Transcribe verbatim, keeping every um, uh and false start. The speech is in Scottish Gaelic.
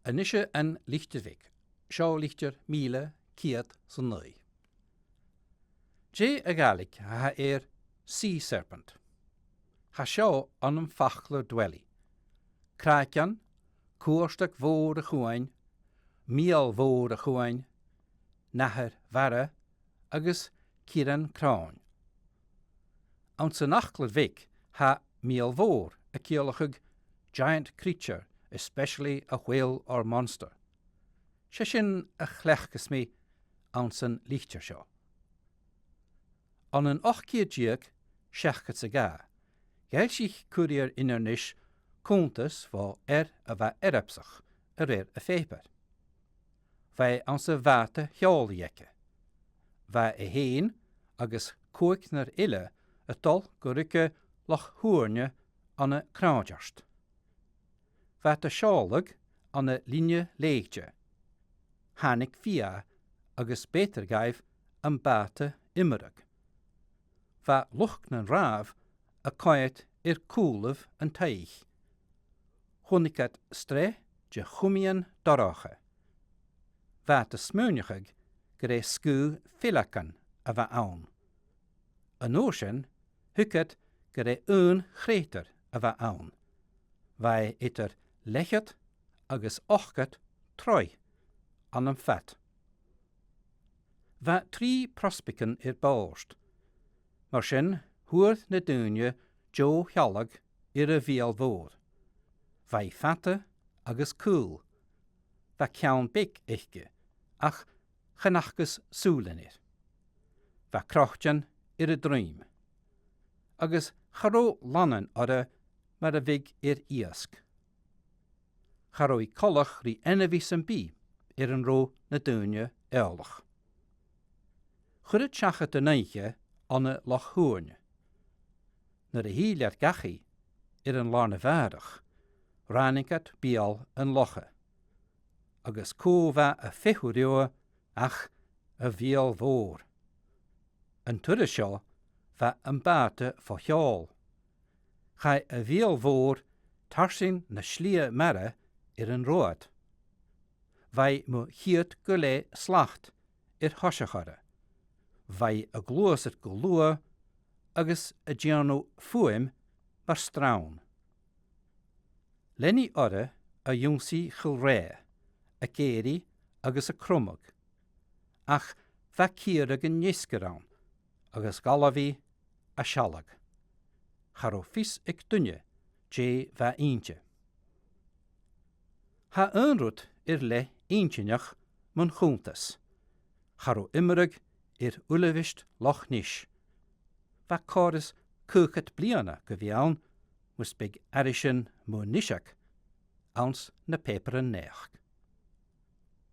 A-nis an Litir Bheag, seo litir mìle ceud 's a naoi. Dè a' Ghàidhlig a th' air sea serpent? Tha seo ann am faclair Dwelly. Craiceann, cuairteag mhòr a' chuain, mial mhòr a' chuain, nathair-mhara agus cìrean chròin. Anns an fhaclair bheag tha mial mhòr a' ciallachadh giant creature, especially a whale or monster. 'S e sin a chleachdas mi anns an litir seo. Ann an ochd ceud deug seachdad 's a dhà, dh'fhoillsich Courier Inbhir Nis cunntas bho fhear a bha earbsach a rèir a' phàipeir. Bha e anns a' bhàta-sheòlaidh aige. Bha e fhèin agus còignear eile a' dol gu ruige Loch Shuairne ann an Cràdairt. Bha iad a' seòladh ann an linne-leithide. Thàinig fiadh agus b' fheudar dhaibh am bàta iomradh. Bha luchd nan ràmh a' coimhead air cùlaibh an taigh. Chunnaic iad sreath de chumaidhean dorcha. Bha iad a' smaoineachadh gur e sgaoth feileagan a bh' ann. An uair sin, thuig iad gur e aon chreutair a bh' ann. Bha e eadar leth-cheud agus ochdad troigh ann am fad. Bha trì prosbaigean air bòrd. Mar sin, fhuair na daoine deagh shealladh air a' mhial mhòr. Bha i fada agus caol. Bha ceann beag aice, ach chan fhacas sùilean air. Bha croitean air a druim. Agus cha robh lannan oirre mar a bhiodh air iasg. Cha robh i coltach ri ainmhidh sam bith air an robh na daoine eòlach. Chuir iad seachad an oidhche ann an Loch Shuairne. Nuair a thill iad dhachaigh air an làrna-mhàireach, ràinig iad beul an locha. Agus cò bha a' feitheamh riutha ach a' mhial mhòr. An turas seo, bha am bàta fo sheòl. Chaidh a' mhial mhòr tarsainn na slighe mara air an robh iad. Bha i mu chiad gu leth slat air thoiseach oirre. Bha i a' gluasad gu luath agus a' dèanamh fuaim mar srann. Lean i oirre a dh'ionnsaigh Chill Ràth, ag èirigh agus a' cromadh. Ach bha ciaradh an fheasgair ann, agus dh'fhalbh i a' sealladh. Cha robh fios aig duine dè bha innte. Tha aon rud air leth inntinneach mun chunntas. Cha robh iomradh air uilebheist Loch Nis. Bha còrr is caogad bliadhna gu bhith ann, mus biodh aithrisean mu Niseag anns na pàipearan-naidheachd.